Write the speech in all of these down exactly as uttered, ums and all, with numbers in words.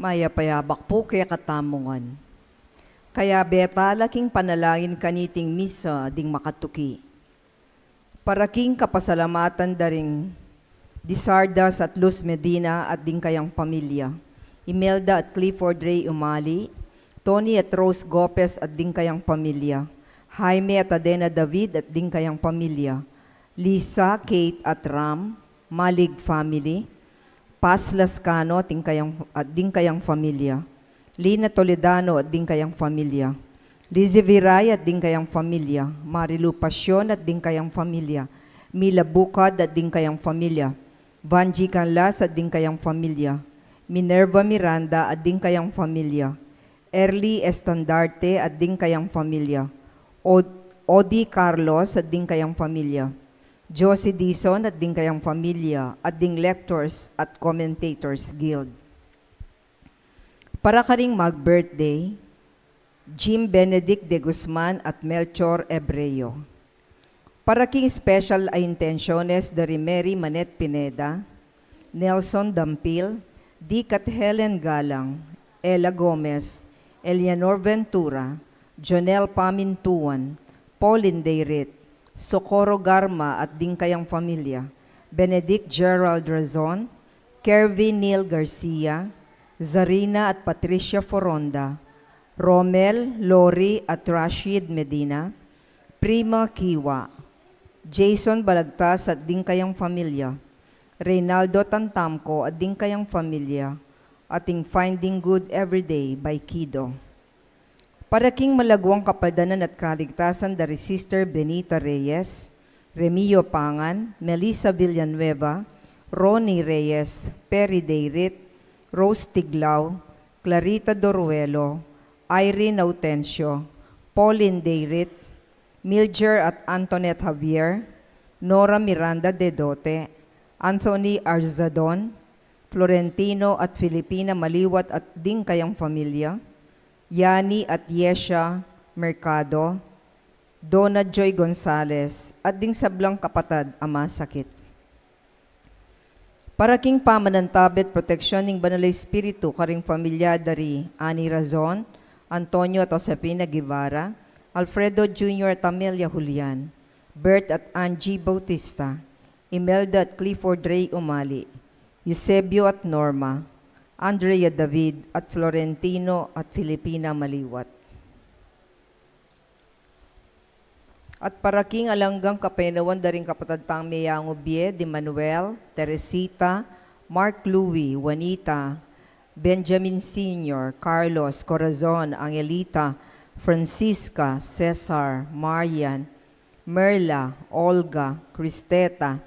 Mayap a abak pu kekatamu ngan. Kayabe tala king panalangin kaniting misa ding makatuki. Para king kapasalamatan da ring Disardas at Luz Medina at ding kayang pamilya, Imelda at Clifford Ray Umali, Tony at Rose Gopez at ding kayang pamilya, Jaime at Adena David at ding kayang pamilya, Lisa, Kate at Ram, Malig family, Paz Lascano at ding kayang, at ding kayang pamilya, Lina Toledano at ding kayang pamilya, Lizzie Viray at ding kayang pamilya, Marilu Pasion at ding kayang pamilya, Mila Bukad at ding kayang pamilya, Vanji Canlas at ding kayang pamilya, Minerva Miranda at ding kayang pamilya, Erly Estandarte at ding kayang pamilya, Od-, Odi Carlos at ding kayang pamilya, Josie Dizon at ding kayang pamilya, at ding Lectors at Commentators Guild. Para karing mag-birthday, Jim Benedict de Guzman at Melchor Ebreo. Para king special a intenciones da ri Mary Manette Pineda, Nelson Dampil, Dick at Helen Galang, Ella Gomez, Eleanor Ventura, Jonel Pamintuan, Pauline Dayrit, Socorro Garma at ding kayang pamilya, Benedict Gerald Razon, Kervin Neil Garcia, Zarina at Patricia Foronda, Romel, Lori at Rashid Medina, Prima Kiwa, Jason Balagtas at ding kayang pamilya, Reynaldo Tantamco at ding kayang pamilya, at ing Finding Good Every Day by Kido. Para king malaguang kapaldanan at kaligtasan da ri Sister Benita Reyes, Remio Pangan, Melissa Villanueva, Ronnie Reyes, Perry Dayrit, Rose Tiglao, Clarita Doruelo, Irene Autencio, Pauline Dayrit, Milger at Antoinette Javier, Nora Miranda Dedote, Anthony Arzadon, Florentino at Filipina Maliwat at ding kayang pamilya, Yani at Yesha Mercado, Dona Joy Gonzales, at ding sablang kapatad a masakit. Para king pamanantabe at proteksyon ning Banal a Espiritu karing pamilya da ri Annie Razon, Antonio at Josefina Guevara, Alfredo Junior at Amelia Julian, Bert at Angie Bautista, Imelda at Clifford Ray Umali, Eusebio at Norma, Andrea David at Florentino at Filipina Maliwat. At para king alang anggang kapaynawan da ring kapatad tang meyangu bie, di Manuel, Teresita, Mark Louie, Juanita, Benjamin Senior, Carlos, Corazon, Angelita, Francisca, Cesar, Marian, Merla, Olga, Cristeta,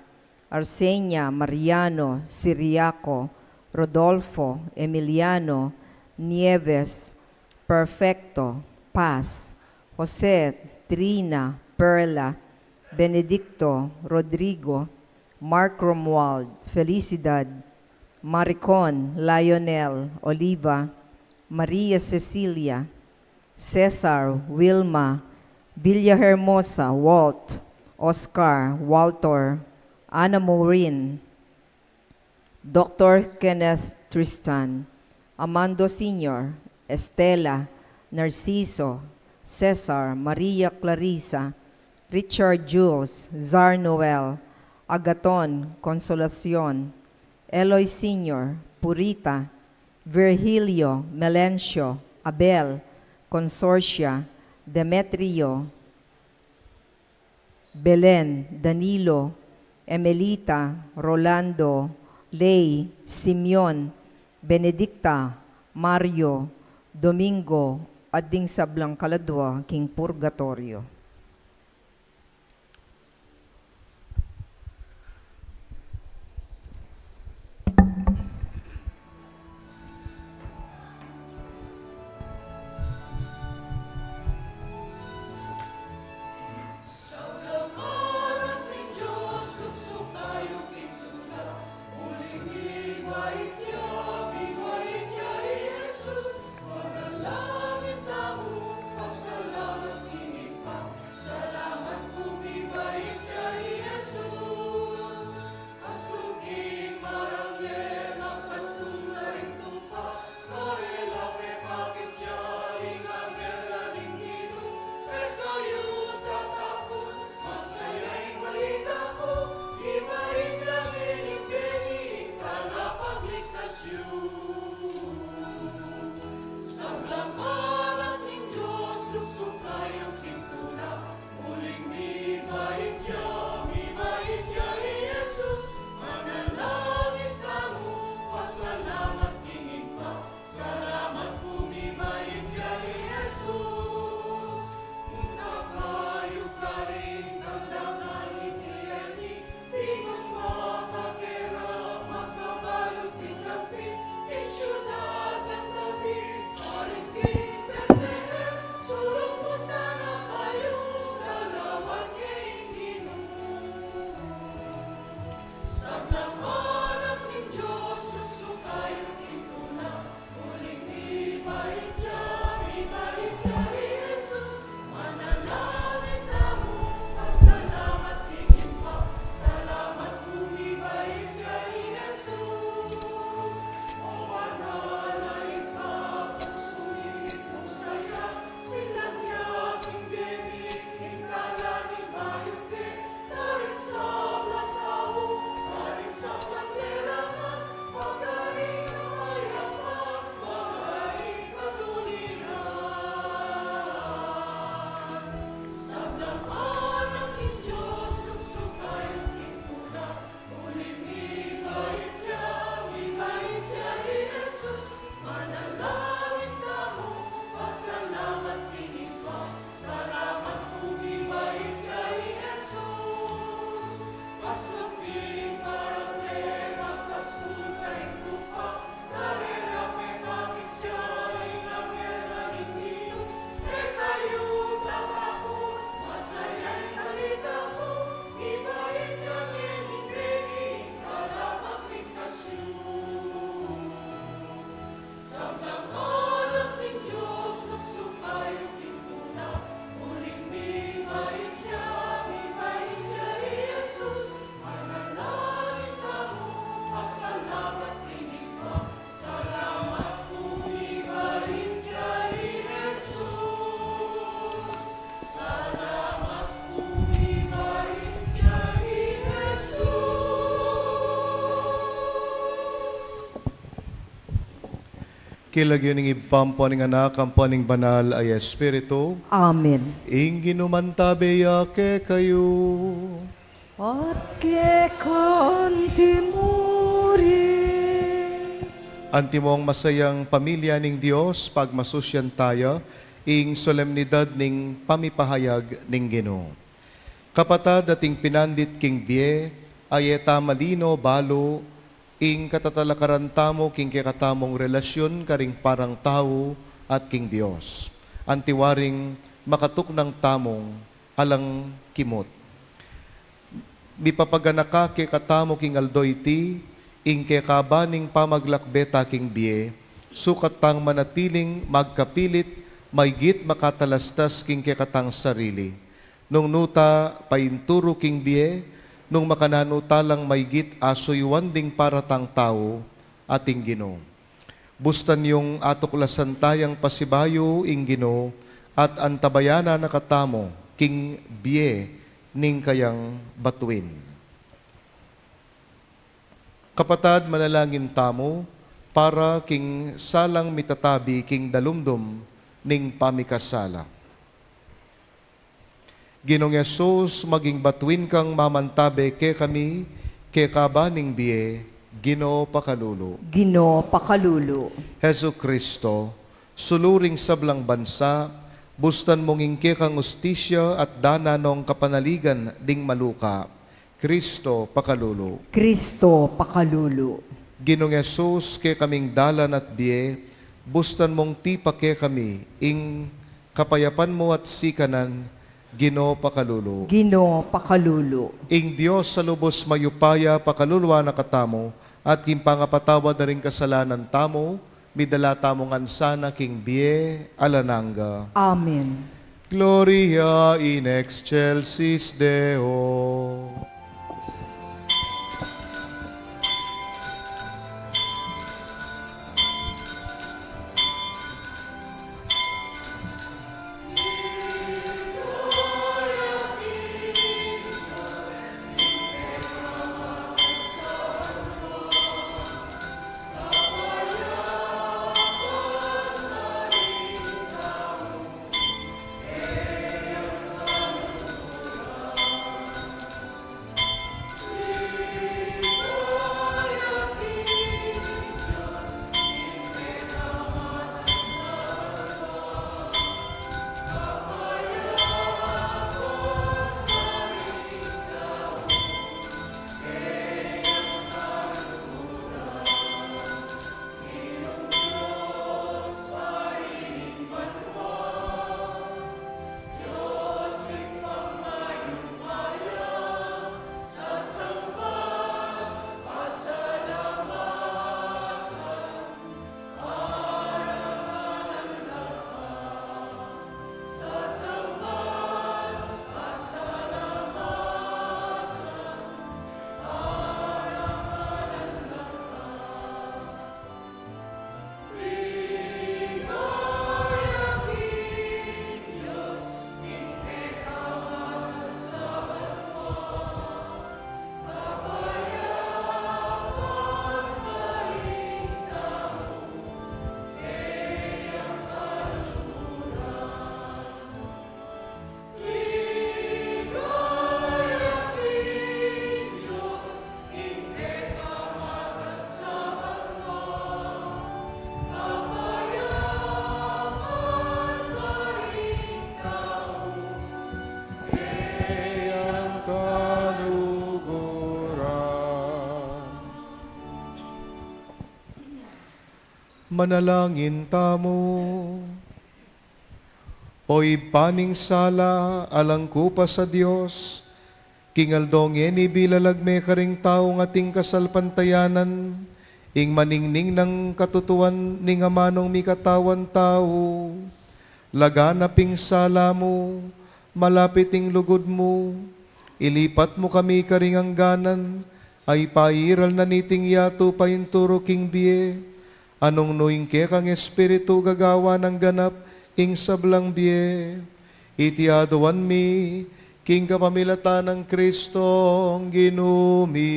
Arsenia, Mariano, Siriaco, Rodolfo, Emiliano, Nieves, Perfecto, Paz, Jose, Trina, Perla, Benedicto, Rodrigo, Mark Romuald, Felicidad, Maricon, Lionel, Oliva, Maria Cecilia, Cesar, Wilma, Villahermosa, Walt, Oscar, Walter, Anna Maureen, Doctor Kenneth Tristan, Amando Senior, Estela, Narciso, Cesar, Maria Clarissa, Richard Jules, Zar Noel, Agaton, Consolacion, Eloy Senior, Purita, Virgilio, Melencio, Abel, Consorcia, Demetrio, Belen, Danilo, Emelita, Rolando, Ley, Simeon, Benedicta, Mario, Domingo, at ding sablang kaladua king purgatorio. King lagyu ning Ibpa, ampo ning Anak, ampo ning Banal a Espiritu. Amen. Ing Ginu mantabe ya kekayu. At keka mu rin. Antimong masayang pamilya ning Dios, pagmasusyan taya ing solemnidad ning pamipahayag ning Ginu. Kapatad, ating pinandit king bie, a e ta malino balu ing katatalakaran tamu king kekatamung relasyun karing parang tau at king Dios. Antiwaring makatuknang tamung alang kimut. Mipapaganaka kekatamu king aldo iti ing kekaba ning pamaglakbe ta king bie, sukat tang manatiling magkapilit, maygit makatalastas king kekatang sarili. Nung nu ta painturu king bie, nung makananu ta lang maygit a suyuan ding para tang tau at ing Ginu. Bustan yung atuklasan tayang pasibayu ing Ginu at antabayanan na katamu king bie ning kayang batuin. Kapatad, manalangin tamu para king salang mitatabi king dalumdum ning pamikasala. Ginung Jesus, maging batuin kang mamantabe kekami, kekaba ning bie, Ginu pakalulu. Ginu pakalulu. Jesucristo, sulu ring sablang bansa, bustan mung ing kekang ustisya at dana nong kapanaligan ding maluka, Kristo pakalulu. Kristo pakalulu. Ginung Jesus, kekaming dalan at bie, bustan mung tipa kekami ing kapayapan mu at sikanan, Ginu pakalulu. Ginu pakalulu. Ing Dios a lubus mayupaya pakaluluan na katamu, at king pangapatawad da ring kasalanan tamu, midala tamu ngan sana king bie alang angga. Amen. Gloria in excelsis Deo. Manalangin tamu. O Ibpa ning sala, alang kupas a Dios, king aldo ngeni bilalag me karing taung ating kasalpantayanan ing maningning nang katutuan ning amanung mikatawan tau. Laganap ing sala mu, malapit ing lugud mu, ilipat mu kami karing angganan, a ipairal na niting yatu painturu king bie, a nung nu ing kekang Espiritu gagawan nang ganap ing sablang bie. Iti aduan mi king kapamilatan nang Kristong Ginu mi.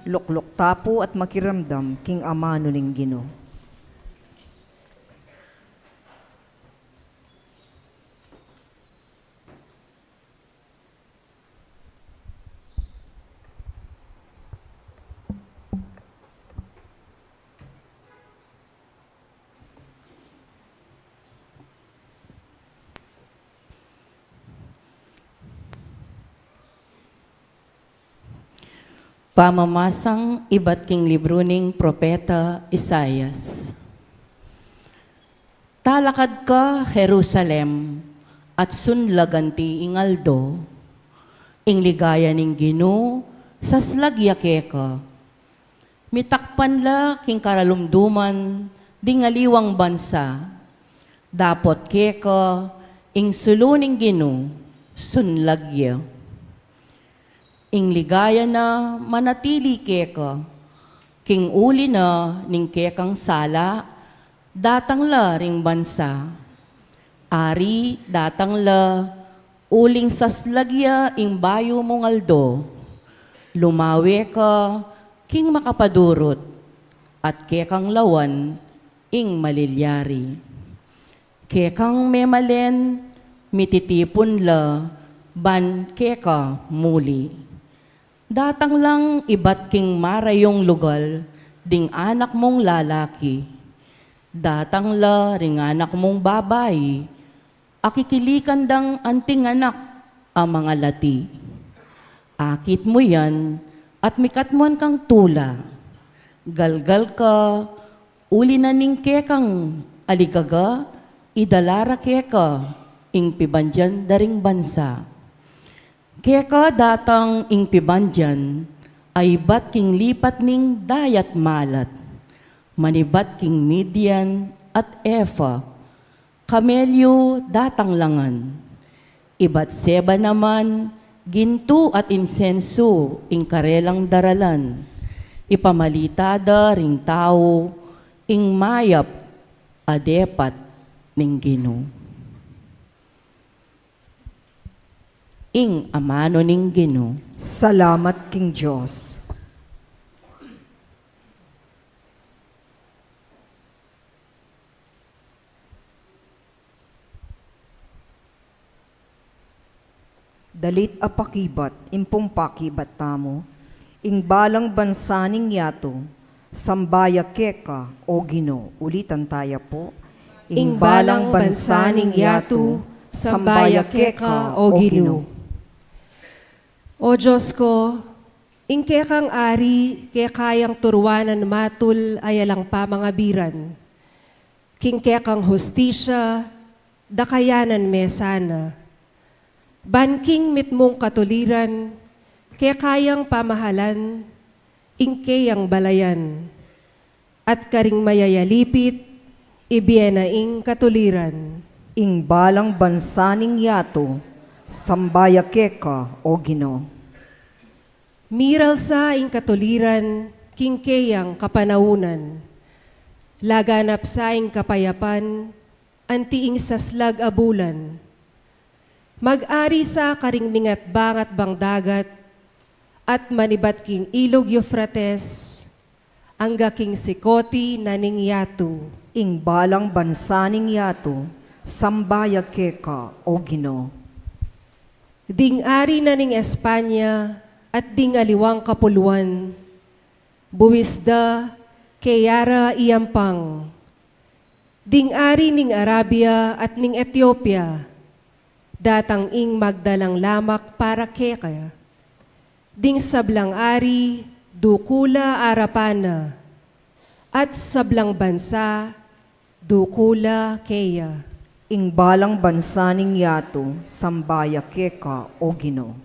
Lukluk ta pu at makiramdam king amanu ning Ginu. Pamamasang ibat king libru ning propeta Isaias. Talakad ka Jerusalem, at sunlag anti ing aldo, ing ligaya ning Ginu saslag ya keka. Mitakpan la king karalumduman ding aliwang bansa. Dapot keka ing sulu ning Ginu sunlag ya. Ing ligaya na manatili keka, king uli na ning kekang sala, datang la ring bansa. Ari, datang la uling saslag ya ing bayu mung aldo. Lumawe ka king makapadurut, at kekang lawan ing malilyari. Kekang memalen, mititipun la ban keka muli. Datang lang ibat king marayung lugal ding anak mung lalaki. Datang la ring anak mung babai, akikilikan dang anting anak a mangalati. Akit mu yan at mikatmuan kang tula. Galgal ka, uli na ning kekang aligaga, idala ra keka ing pibandian da ring bansa. Keka datang ing pibandian a ibat king lipat ning dayat malat, manibat king Midian at Efa, kamelyu datang la ngan. I Batseba naman, gintu at insensu ing karelang daralan. Ipamalita da ring tau ing mayap a depat ning Ginu. Ing amanu ning Ginu. Salamat king Dios. Dalit a pakibat, ing pung pakibat tamu, ing balang bansa ning yatu, samba ya keka, O Ginu. Ulitan taya pu. Ing balang bansa ning yatu, samba ya keka, O Ginu. O Dios ku, ing kekang ari, keka yang turuanan matul a yalang pamangabiran. King kekang hustisya, dakayanan me sana. Ban king mitmung katuliran, keka yang pamahalan, ing keyang balayan. At karing mayayalipit, ibie na ing katuliran. Ing balang bansa ning yatu, samba ya keka, O Ginu. Miral sa ing katuliran king keyang kapanaunan. Laganap sa ing kapayapan anti ing saslag a bulan. Mag-ari sa karing mingatba-ngatbang dagat, at manibat king ilug Eufrates, angga king sikoti na ning yatu. Ing balang bansa ning yatu, samba ya keka, O Ginu. Ding ari na ning Espanya at ding aliwang kapuluan, buis da, keya ra iyampang. Ding ari ning Arabia at ning Etiopia, datang ing magdalang lamak para keka. Ding sablang ari, duku la arapan na, at sablang bansa, duku la keya. Ing balang bansa ning yatu, samba ya keka, O Ginu.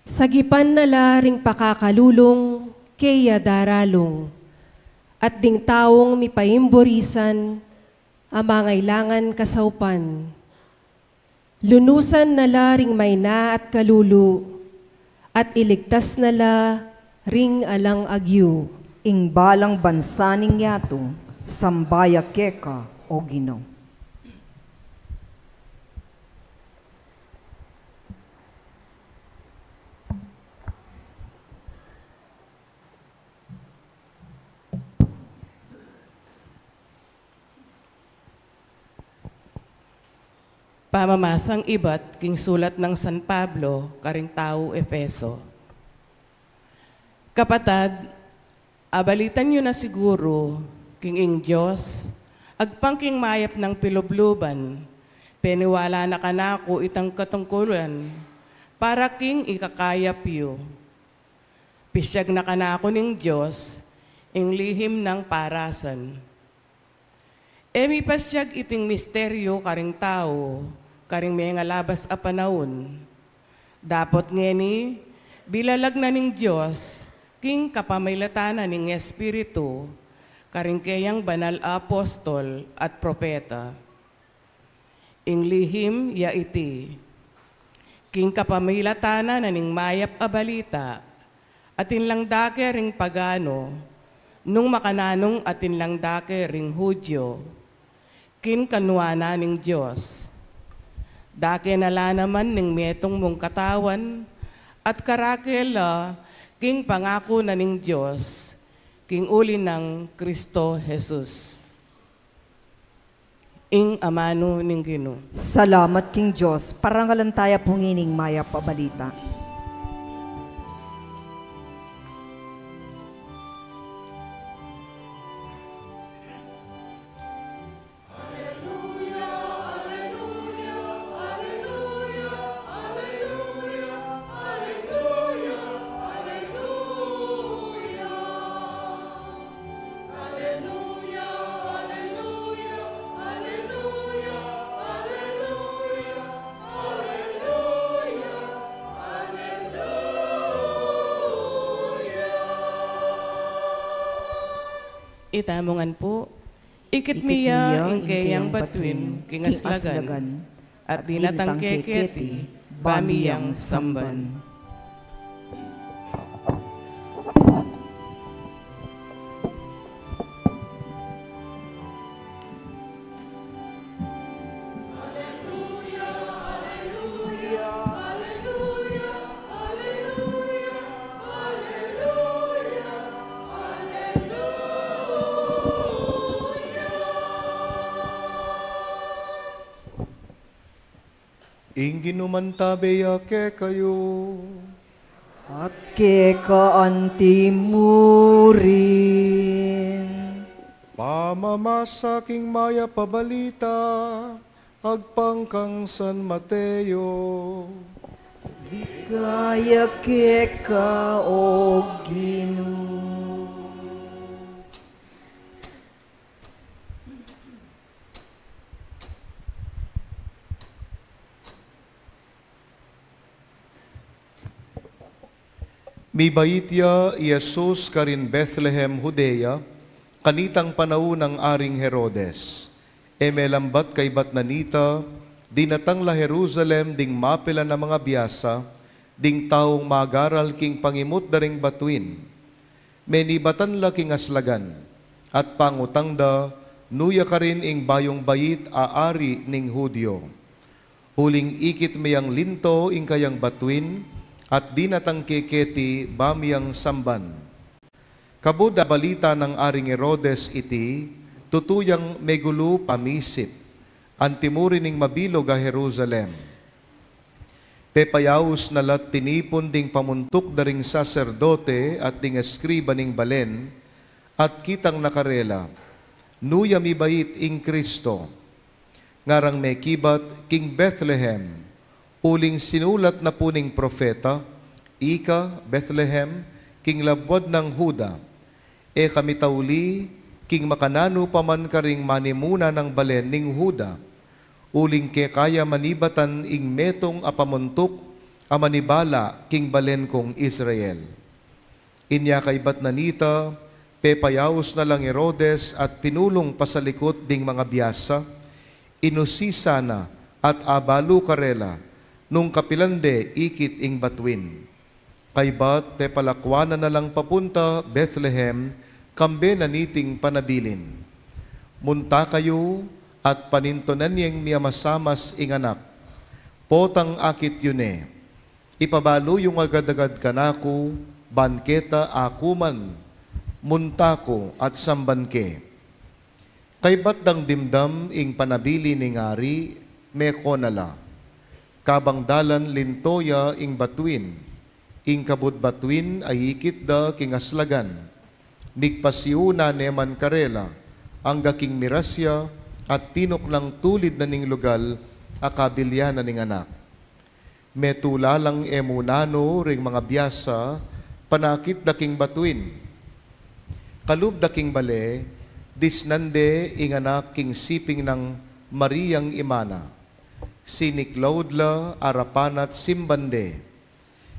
Sagipan na la ring pakakalulung keya daralung, at ding taung mipaimburisan a mangailangan kasaupan. Lunusan na la ring maina at kalulu, at iligtas na la ring alang agyu. Ing balang bansa ning yatu, samba ya keka, O Ginu. Pamamasang ibat king sulat nang San Pablo karing tau Efeso. Kapatad, abalitan yu na siguru king ing Dios, agpang king mayap nang pilubluban, peniwala na kanaku itang katungkulan para king ikakayap yu. Pisyag na kanaku ning Dios ing lihim nang parasan. E mipasyag iting misteryu karing tau karing mengalabas a panaun. Dapot ngeni, bilalag na ning Dios king kapamilatan na ning Espiritu karing keyang banal a apostol at propeta. Ing lihim ya iti, king kapamilatan na ning mayap a balita, atin lang dake ring pagano, nung makananung atin lang dake ring Judio, king kanuanan ning Dios. Dake na la naman ning metung mung katawan, at karake la king pangaku na ning Dios, king uli nang Kristo Jesus. Ing amanu ning Ginu. Salamat king Dios. Parangalan taya pu ngening mayap a balita. Itamu ngan pu, ikit mi ya ing keyang batuin king aslagan, at dinatang ke keti ba mi yang samban. Ing Ginu mantabe ya kekayu. At keka anti mu rin. Pamamasa king mayap a balita agpang kang San Mateo. Ligaya keka, O Ginu. Mibait ya i Jesus karin Bethlehem, Judea, kanitang panaun nang Aring Herodes. E melambat kaybat na nita, dinatang la Jerusalem ding mapilan a mangabiasa, ding taung magaral king pangimut da ring batuin. Menibatan la king aslagan, at pangutang da, nu ya karin ing bayung bait a ari ning Judio. Uling ikit me yang linto ing kayang batuin, at dinatang ke keti ba mi yang samban. Kabud abalita nang Aring Herodes iti, tutu yang megulu pamisip, antimurin ning mabilug a Jerusalem. Pepayaus na la't tinipun ding pamuntuk da ring saserdote at ding eskriba ning balen, at kitang na karela, nu ya mibait ing Kristo. Ngarang mekibat king Bethlehem, uling sinulat na pu ning propeta, Ika, Bethlehem, king labuad nang Juda, e ka mitauli king makananu pa man karing manimuna nang balen ning Juda, uling keka ya manibatan ing metung a pamuntuk a manibala king balen kung Israel. Inya kaybat na nita, pepayaus na lang Herodes at pinulung pasalikut ding mangabiasa, inusisa na at abalu karela nung kapilan de ikit ing batuin. Kaybat pepalakuanan na lang papunta Bethlehem, kambe na niting panabilin. Munta kayu at panintunan yeng miamasamas ing anak. Potang akit yu ne, ipabalu yung agad-agad kanaku, ban keta aku man, munta ku at samban ke. Kaybat dang dimdam ing panabilin ning ari, mekona la. Kabang dalan linto ya ing batuin, ing kabud batuin a ikit da king aslagan. Migpasiuna ne man karela, angga king miras ya, at tinuknang tulid na ning lugal a kabilyanan ning anak. Metula lang e mu nanu ring mangabiasa, panakit da king batuin. Kalub da king bale, disnan de ing anak king siping nang Mariang ima na. Siniklaud la arapan at simban de.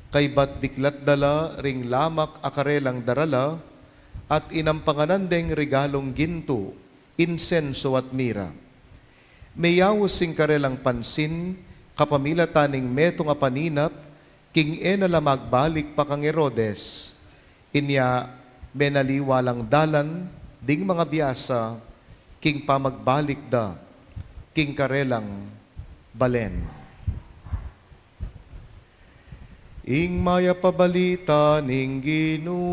Kaybat biklat da la ring lamak a karelang darala, at inampanganan deng regalung gintu, insenso at mira. Meyaus ing karelang pansin kapamilatan ning metung a paninap, king e na la magbalik pa kang Herodes. Inya menaliwa lang dalan ding mangabiasa king pamagbalik da king karelang balen. Ing mayap a balita ning Ginu.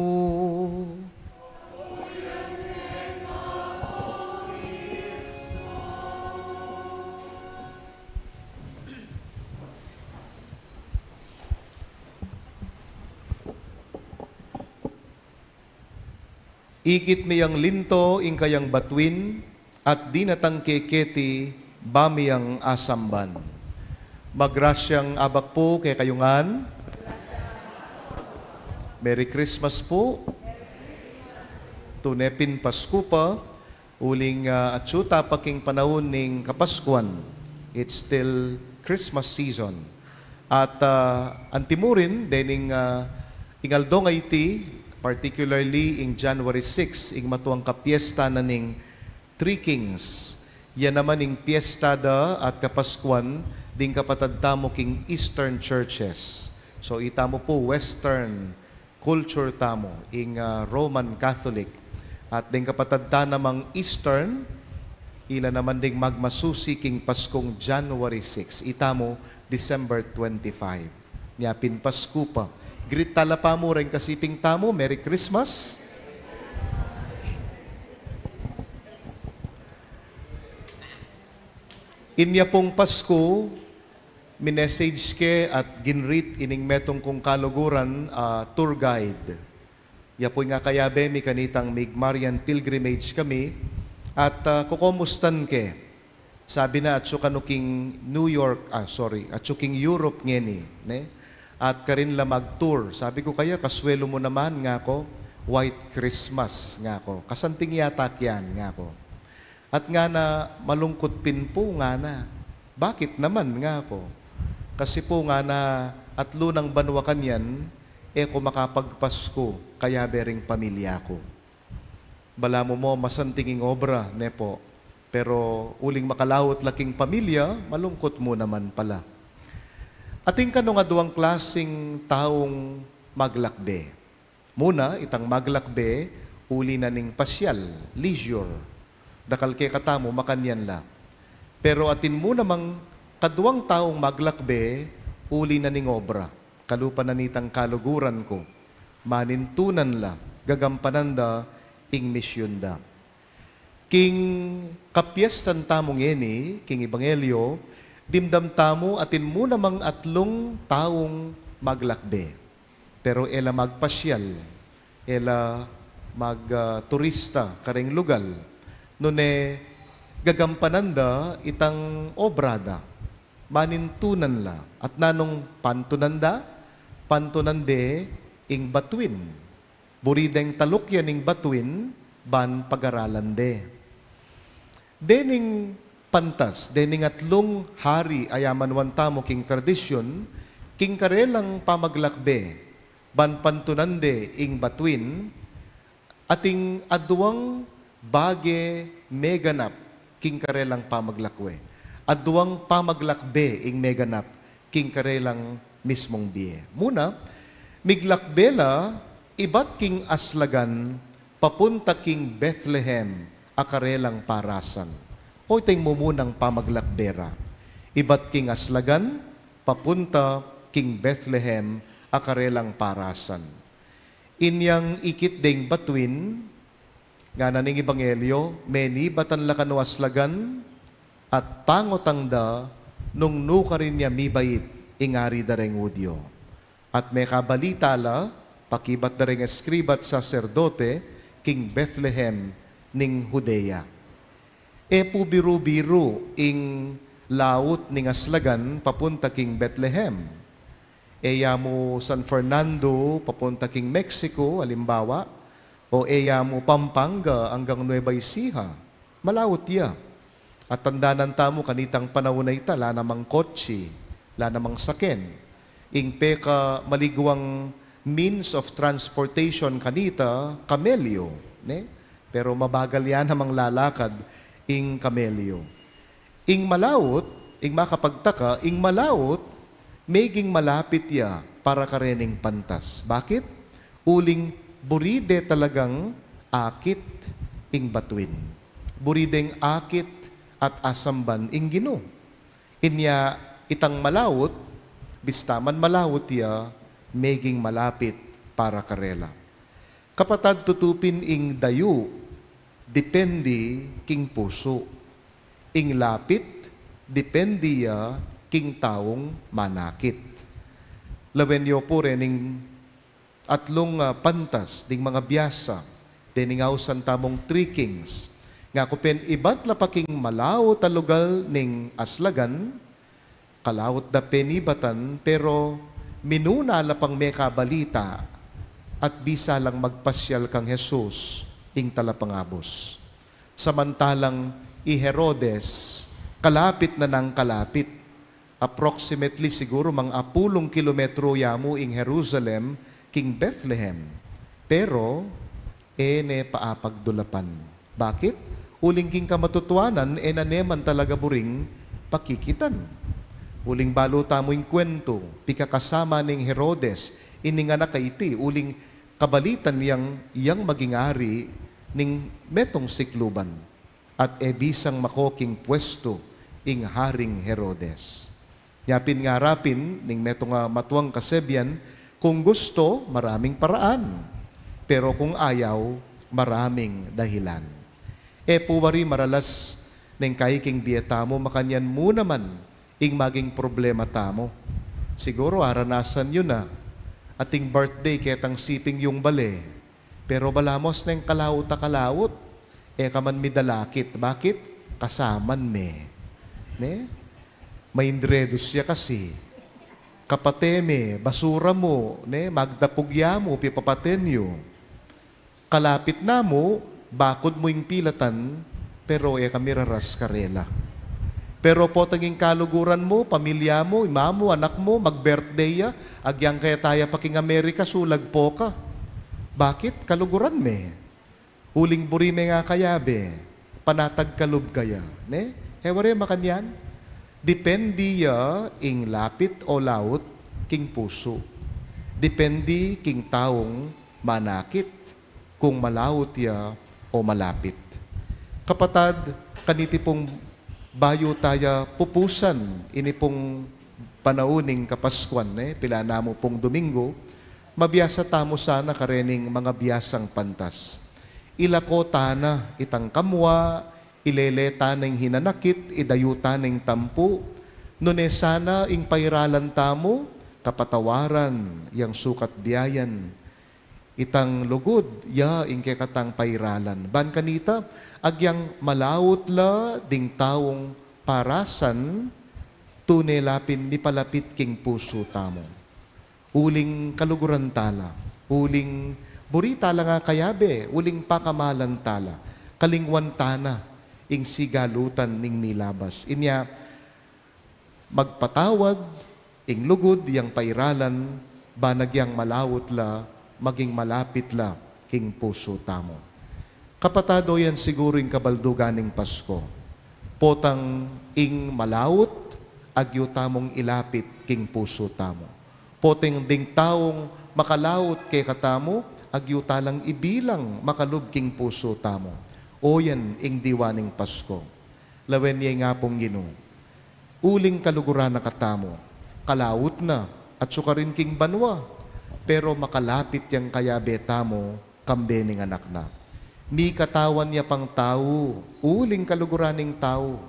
Ikit me yang linto ing kayang batuin, at dinatang ke keti bamiyang asamban. Magrasyang abak pu kekayu ngan. Merry Christmas pu. Tune pin Pasku pa, uling, ah, atsu ta pa king panaun ning Kapaskuan. It's still Christmas season. At, ah, antimurin, dening, ah, ing aldo a iti, particularly ing January six, ing matuang kapiesta na ning Three Kings. Yan naman ing piesta da at Kapaskuan ding kapatad tamu king Eastern Churches. So, itamu pu Western culture tamu, ing, ah, Roman Catholic. At ding kapatad ta namang Eastern, ila naman ding magmasusi king Paskung January six. Itamu, December twenty-five. Nya pin Pasku pa. Greet tala pamu reng kasiping tamu, Merry Christmas. Inya pung Pasku, minessage ke at ginrit ining metung kung kaluguran, ah, tour guide. Ya pu ing akayabe mi kanitang mig Marian pilgrimage kami, at, ah, kukomustan ke. Sabi na, atsu kanu king New York, ah, sorry, atsu king Europe ngeni, ne? At karin la mag-tour. Sabi ku kaya, kaswelu mu naman, ngaku, White Christmas, ngaku. Kasanting yata kiyan, ngaku. At ngana, malungkut pin pu, ngana. Bakit naman, ngaku? Kasi pu, ngana, atlu nang banua kanyan, e ku makapagpasku, kayabe ring pamilya ku. Balamu mu masanting ing obra, ne pu? Pero uling makalaut la king pamilya, malungkut mu naman pala. Atin kanu ngan aduang klasing taung maglakbe. Muna, itang maglakbe, uli na ning pasyal, leisure. Dakal kekatamu, makanyan la. Pero atin mu namang kaduang taung maglakbe, uli na ning obra. Kalupa na nitang kaluguran ku. Manintunan la, gagampanan da ing misyun da. King kapiestan tamu ngeni, king ebanghelyo, dimdam tamu atin mu namang atlung taung maglakbe. Pero e la magpasyal, e la mag, ah, turista kareng lugal. Nune gagampanan da itang obra da. Manintunan la. At nanung pantunan da? Pantunan de ing batuin. Buri deng taluk ya ning batuin, ban pagaralan de. Dening pantas, dening atlung hari a yamanuan tamu king tradisyun, king karelang pamaglakbe, ban pantunan de ing batuin, ating aduang bage meganap king karelang pamaglakbe. Aduang pamaglakbe ing meganap king karelang mismung bie. Muna, miglakbe la ibat king aslagan papunta king Bethlehem a karelang parasan. O, ita ing mumunang pamaglakbe ra. Ibat king aslagan papunta king Bethlehem a karelang parasan. Inyang ikit deng batuin, ngana ning ebanghelyo, menibatan la kanu aslagan, at pangutan da Nung nukarin ya mibait ing ari da reng Judio, at mekabalita la, pakibat da reng eskriba at saserdote king Bethlehem ning Judea. E pu biru-biru ing laut ning aslagan papunta king Bethlehem. E ya mu San Fernando papunta king Mexico, alimbawa, o e ya mu Pampanga anggang Nueva Ecija. Malaut ya. At tandanan tamu kanitang panaun a ita, ala namang kotse, ala namang saken. Ing pekamaligwang means of transportation kanita, kamelyo, ne? Pero mabagal ya namang lalakad ing kamelyo. Ing malaut, ing makapagtaka, ing malaut, meging malapit ya para karening pantas. Bakit? Uling buri de talagang akit ing batuin. Buri deng akit at asamban ing Ginu. Inya itang malaut, bista man malaut ya, meging malapit para karela. Kapatad, tutu pin ing dayu, depende king pusu. Ing lapit, depende ya king taung manakit. Lawen yu pu rening atlung, ah, pantas ding mangabiasa dening ausan tamung Three Kings. Ngaku pin ibat la pa king malaut a lugal ning aslagan, kalaut da penibatan, pero minuna la pang mekabalita at bisa lang magpasyal kang Jesus ing talapangabus. Samantalang i Herodes, kalapit na nang kalapit. Approximately siguru mang apulung kilometro ya mu ing Jerusalem king Bethlehem. Pero, e ne paapagdulapan. Bakit? Uling king kamatutuanan, e na ne man talaga buring pakikitan. Uling balu tamu ing kwentu, pikakasama neng Herodes ining anak a iti, uling kabalitan yang, yang maging ari ning metung sikluban. At e bisang mako king pwestu ing Haring Herodes. Nya pin ngarapin ning metung a matuang kasebian, kung gusto, maraming paraan. Pero kung ayaw, maraming dahilan. E pu wari maralas neng kaikingbie tamu, makanyan mu naman ing maging problema tamu. Siguru aranasan yu na, ating birthday ketang siping yung bale. Pero balamu, neng kalaut a kalaut, e ka man midalakit. Bakit? Kasaman me. Ne? Maindredus ya kasi. Kapate me, basura mu, ne? Magdapug ya mu, pipapaten yu. Kalapit na mu, bakud mu ing pilatan, pero e ka miraras karela. Pero potang ing kaluguran mu, pamilya mu, ima mu, anak mu, mag-birthday ya, agyang keta ya pa king Amerika, sulagpo ka. Bakit? Kaluguran me. Uling buri me nga kayabe, panatag kalub ka ya, ne? E wari makanyan? Depende ya ing lapit o laut king pusu. Depende king taung manakit kung malaut ya o malapit. Kapatad, kaniti pung bayu taya pupusan ini pung panaun ning Kapaskuan, ne, pilan na mu pung Domingo, mabiasa tamu sana karening mangabiasang pantas. Ilako tana itang kamua, ilele tana ing hinanakit, idayu tana ing tampu, nune sana ing pairalan tamu, kapatawaran yang sukat biayan. Itang lugud ya ing kekatang pairalan. Ban kanita, agyang malaut la ding taung parasan, tune la pin mipalapit king pusu tamu. Uling kaluguran tala, uling buri tala nga kayabe, uling pakamalan tala, kalingwan tana ing sigalutan ning milabas. Inya, magpatawad ing lugud yang pairalan, ban agyang malaut la, maging malapit la king pusu tamu. Kapatad, o yan siguru ing kabaldugan ning Pasko. Potang ing malaut, agyu tamung ilapit king pusu tamu. Potang ding taung makalaut kekatamu, agyu talang ibilang makalub king pusu tamu. O yan ing diwa ning Pasko. Lawen ya ing Apung Ginu. Uling kaluguran na katamu, kalaut na, at sukarin king banua, pero makalapit yang kayabe tamu, kambe ning Anak na. Mikatawan ya pang tau, uling kaluguran ning tau.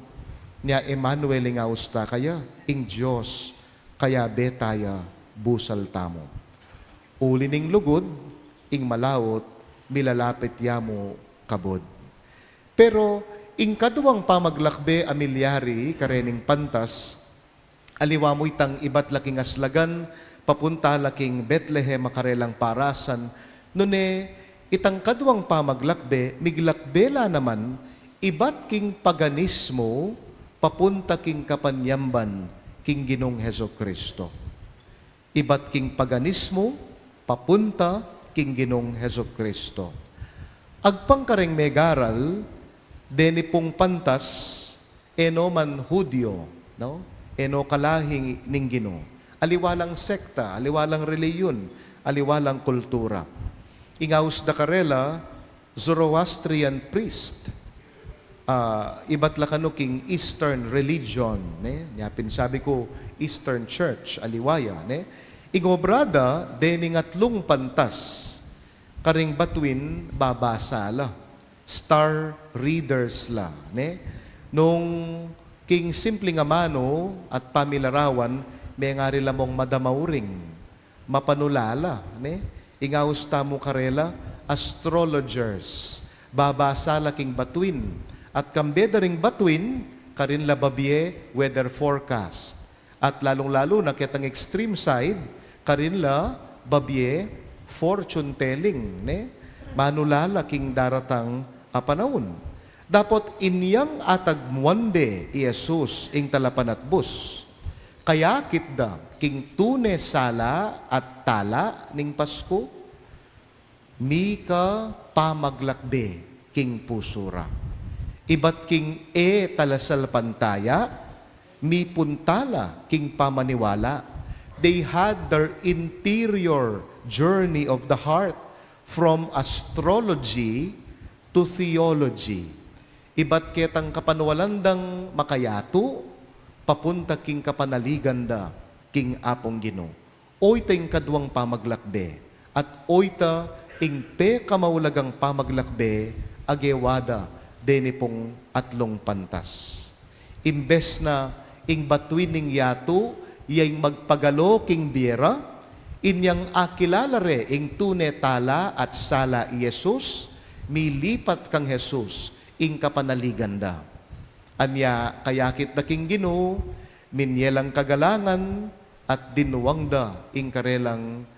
Nia Emmanuel ing aus ta kaya, ing Dios kayabe taya busal tamu. Uli ning lugud, ing malaut, milalapit ya mu kabud. Pero, ing kaduang pamaglakbe a milyari karening pantas, aliwa mu itang ibat la king aslagan, papunta la king Betlehem a karelang parasan, nune itang kaduang pamaglakbe, miglakbe la naman, ibat king paganismo, papunta king kapanyamban, king Ginung Jesucristo. Ibat king paganismo, papunta king Ginung Jesucristo. Agpang kareng megaral, deni pung pantas, e no man Hudio, no? E no kalahi ning Ginu. Aliwa lang sekta, aliwa lang relihiyon, aliwa lang kultura. Ing aus da karela, Zoroastrian priest. Ah, ibat la kanu king Eastern religion, ne? Nia pin sabi ku, Eastern Church, aliwa ya, ne? Ing obra da, dening atlung pantas, karing batuin, babasa la. Star readers la, ne? Nung king simpling amanu at pamilarawan, mengari la mung madamauring, mapanulala, ne? Ing aus tamu karela, astrologers. Babasa la king batuin. At kambe da ring batuin, karin la babie weather forecast. At lalung-lalu na ketang extreme side, karin la babie fortune telling, ne? Manulala king daratang a panaun. Dapot inyang atagmuan de i Jesus ing talapanatbus. Kayakit da king tune sala at tala ning Pasku, mika pamaglakbe king pusu ra. Ibat king e talasalpantaya, mipunta la king pamaniwala. They had their interior journey of the heart from astrology to theology. Ibat ketang kapanwalan dang makayatu, papunta king kapanaligan da king Apung Ginu. Oyta ing kaduang pamaglakbe, at oyta ing pekamaulagang pamaglakbe a gewa da deni pung atlung pantas. Imbes na ing batuin ning yatu, ya ing magpagalo king bie ra, inyang akilala re ing tune tala at sala i Jesus, milipat kang Jesus ing kapanaligan da. Anya kayakit da king Ginu, minye lang kagalangan, at dinuang da ing karelang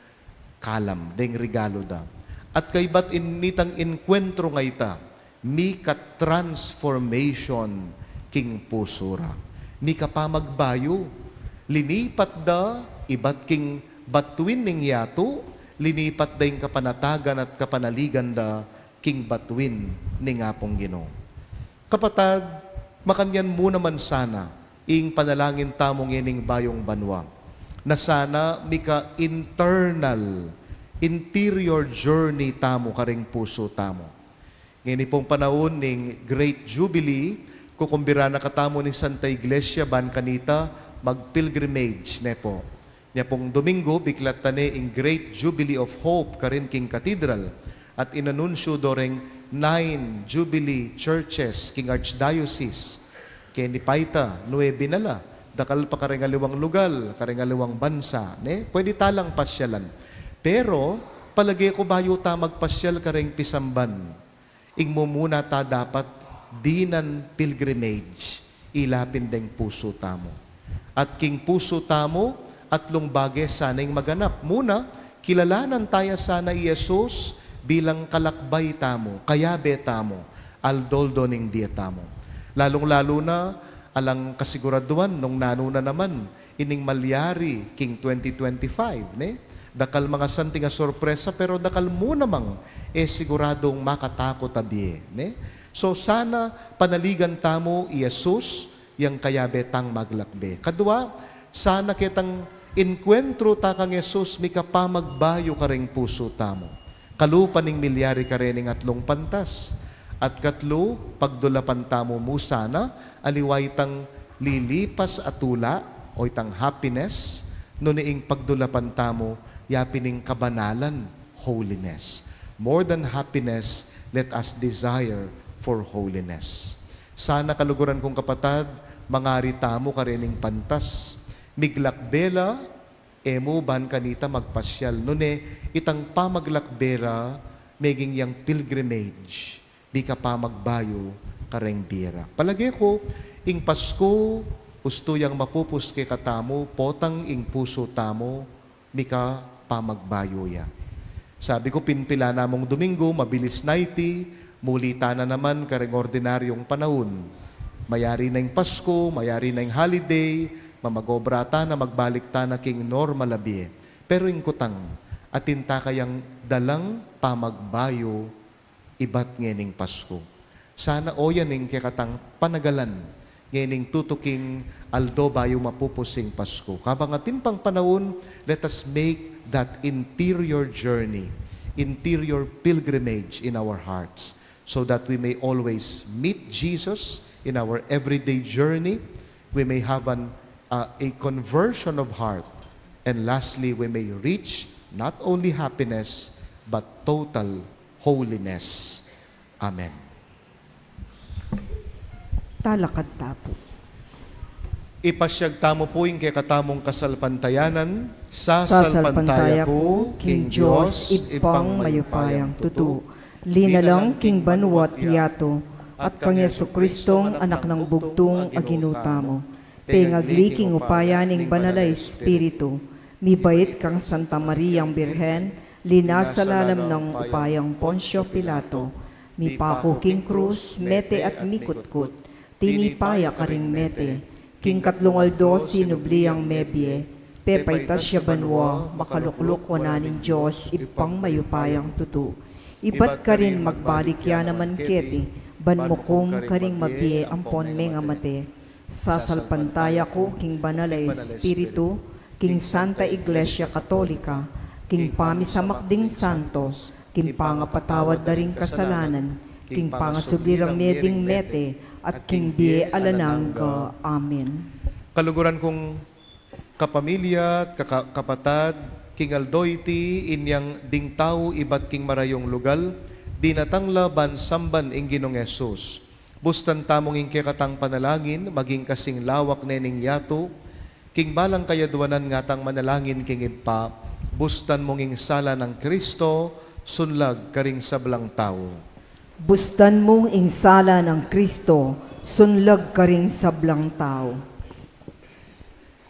kalam, deng regalu da. At kaybat in nitang enkwentro nga ita, mika transformation king pusu ra. Mika pamagbayu, linipat da, ibat king batuin ning yatu, linipat da ing kapanatagan at kapanaligan da, king batuin ning Apung Ginu. Kapatad, makanyan mu naman sana ing panalangin tamu ngening bayung banua, na sana mika internal, interior journey tamu karing pusu tamu. Ngeni pung panaun ning Great Jubilee, kukumbira na katamu ning Santa Iglesia ban kanita mag-pilgrimage, ne pu. Nya pung Domingo, biklat ta ne ing Great Jubilee of Hope karin king Cathedral, at inanunsyo do reng nine Jubilee churches king Archdiocese. Keni pa ita, nuebe na la, dakal pa karing aliwang lugal, karing aliwang bansa, ne? Pwede ta lang pasyalan. Pero, palage ku bayu ta magpasyal karing pisamban, ing mumuna ta dapat dinan pilgrimage, ila pin deng pusu tamu. At king pusu tamu, atlung bage sana ing maganap. Muna, kilalanan taya sana i Jesus bilang kalakbay tamu, kayabe tamu, aldo-aldo ning bie tamu. Lalung-lalu na, alang kasiguraduan nung nanu na naman ining malyari king twenty twenty-five, ne? Dakal mangasanting a sorpresa, pero dakal mu namang e siguradung makatakut a bie, ne? So, sana panaligan tamu i Jesus, yang kayabe tang maglakbe. Kadua, sana ketang enkwentro ta kang Jesus, mika pamagbayu karing pusu tamu. Kalupa ning milyari karening atlung pantas. At katlu, pagdulapan tamu mu sana, aliwa itang lilipas a tula, o itang happiness, nune ing pagdulapan tamu, ya pin ing kabanalan, holiness. More than happiness, let us desire for holiness. Sana kaluguran kung kapatad, mangari tamu karening pantas. Miglakbe la, e mu ban kanita magpasyal. Nune, itang pamaglakbe ra, meging yang pilgrimage, mika pamagbayu kareng bie ra. Palage ku, ing Pasku, ustu yang mapupus kekatamu, potang ing pusu tamu, mika pamagbayu ya. Sabi ku, pin pila namung Domingo, mabilis na iti, muli tana naman kareng ordinaryung panaun. Mayari na ing Pasku, mayari na ing holiday, mamagobra tana, magbalik tana king normal a bie. Pero ing kutang, atin ta kayang dalang pamagbayu ibat ngening Pasku. Sana oyan ing kekatang panagalan ngening tutuking aldo bayu mapupus ing Pasku. Kabang atin pang panaun, let us make that interior journey, interior pilgrimage in our hearts, so that we may always meet Jesus in our everyday journey. We may have an, uh, a conversion of heart. And lastly, we may reach not only happiness, but total holiness. Amen. Talakad ta pu. Ipasyag tamu pu ing kekatamung kasalpantayanan. Sasalpantaya ku king Dios, Ibpang mayupayang tutu, linalang king banua't yatu, at kang Jesucristong Anak nang bugtung a Ginu tamu, pengagli king upaya ning Banal a Espiritu, mibait kang Santa Mariang Birhen, linasa lalam nang upayang Poncio Pilato, mipaku king krus, mete at mikutkut, tinipa ya karing mete, king katlung aldo sinubli yang mebie, pepaitas ya banua, makalukluk wanan ning Dios, Ibpang mayupayang tutu. Ibat karin magbalik ya naman keti, ban mukum karing mabie ampon mengamate. Sasalpantaya ku king Banal a Espiritu, king Santa Iglesia Katolika, king pamisamak ding santo, king pangapatawad da ring kasalanan, king pangasubli rang mie ding mete, at king bie alang angga. Amen. Kaluguran kung kapamilya at kaka-, kapatad, king aldo iti inyang ding tau ibat king marayung lugal, dinatang la ban samban ing Ginung Jesus. Bustan tamung ing kekatang panalangin maging kasing lawak ne ning yatu, king balang kayadwanan ngatang manalangin king Ibpa, bustan mung ing sala nang Kristo, sunlag karing sablang tau. Bustan mung ing sala nang Kristo, sunlag karing sablang tau.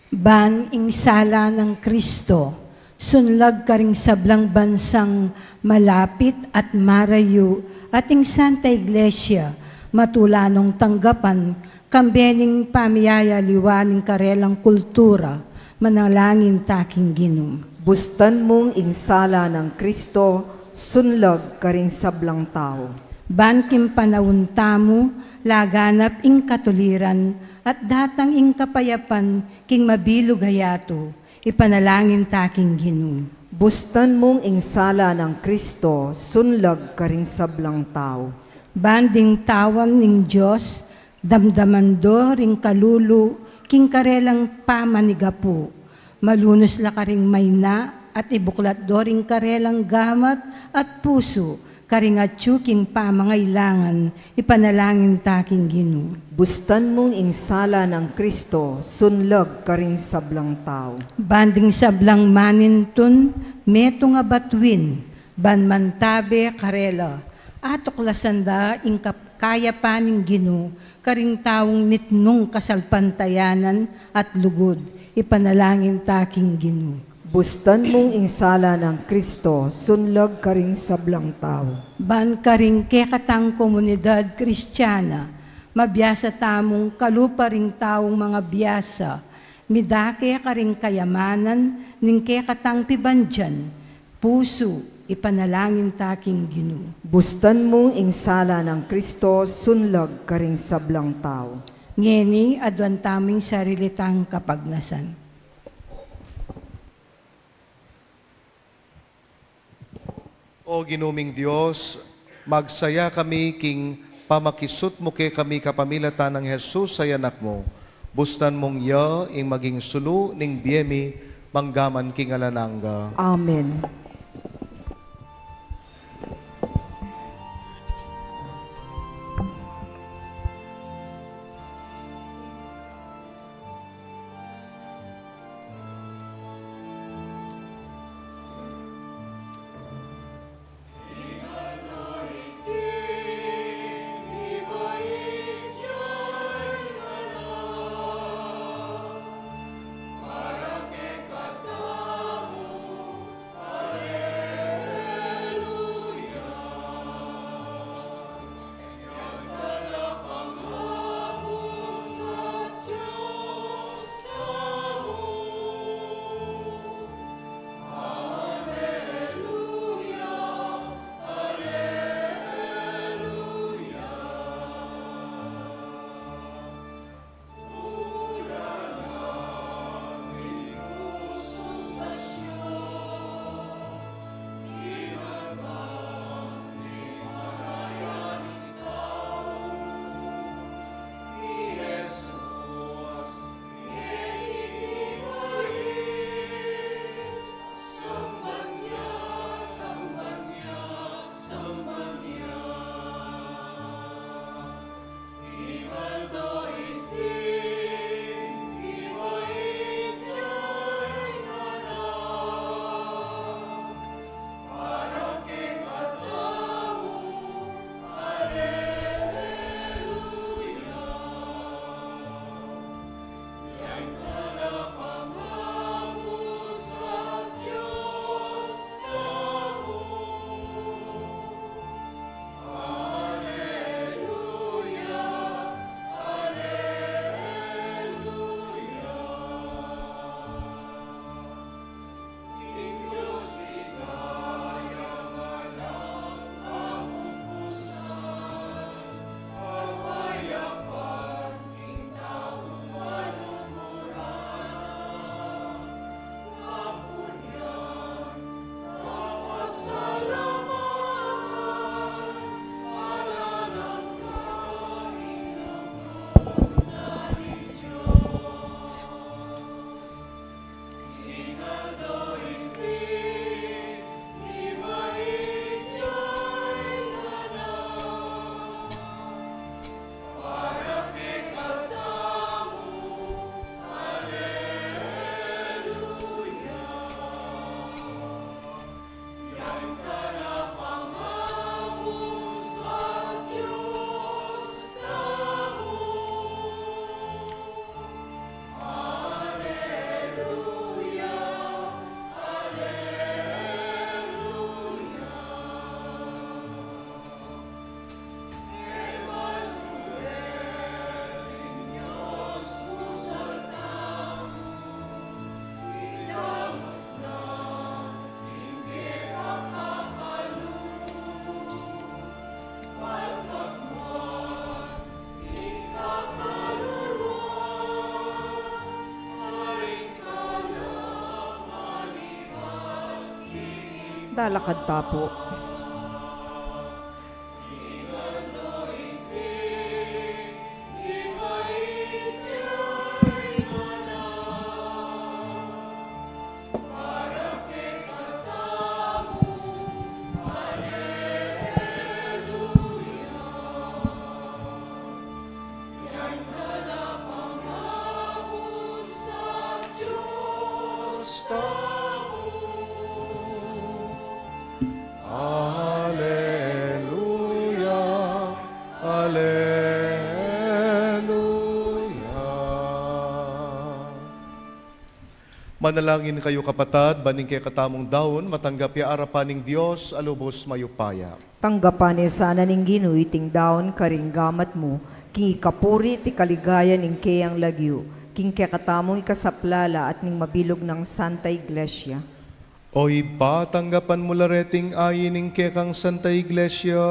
Ban ing sala nang Kristo, sunlag karing sablang bansang malapit at marayu, at ing Santa Iglesia, matula nong tanggapan, kambe ning pamiyayaliwa ning karelang kultura, manalangin ta king Ginu. Bustan mung ing sala nang Kristo, sunlag karing sablang tau. Ban king panaun tamu, laganap ing katuliran, at datang ing kapayapan, king mabilug a yatu, ipanalangin ta king Ginu. Bustan mung ing sala nang Kristo, sunlag karing sablang tau. Ban ding tawang ning Dios, damdaman do ring kalulu, king karelang pamanigapu. Malunus la karing mayna, at ibuklat do ring karelang gamat at pusu, karing atyu king pamangailangan, ipanalangin ta king Ginu. Bustan mung ing sala nang Kristo, sunlag karing sablang tau. Ban ding sablang manintun, metung a batuin, ban mantabe karela, atuklasan da ing kap-, kayapan ning Ginu, karing taung mitmung kasalpantayanan at lugud, ipanalangin ta king Ginu. Bustan mung ing sala nang Kristo, sunlag karing sablang tau. Ban karing kekatang komunidad Kristiana, mabiasa tamung kalupa ring taung mangabiasa, midake karing kayamanan ning kekatang pibandian, pusu, ipanalangin ta king Ginu. Bustan mung ing sala nang Kristo, sunlag karing sablang tau. Ngeni, aduan tamu ing sarili tang kapagnasan. O Ginu ming Dios, magsaya kami king pamakisut mu kekami kapamilatan nang Jesus a Anak mu. Bustan mung iya ing maging sulu ning bie mi manggaman king alang angga. Amen. Talakad ta pu. Aleluya, aleluya. Manalangin kayu, kapatad, ban ing kekatamung daun matanggap ya arapan ning Dios a lubos mayupaya. Tanggapan ne sana ning Ginu iting daun karing gamat mu, king ikapuri at ikaligaya ning keyang lagyu, king kekatamung ikasaplala at ning mabilug nang Santa Iglesia. O Ibpa, tanggapan mu la reting ayin ning kekang Santa Iglesia,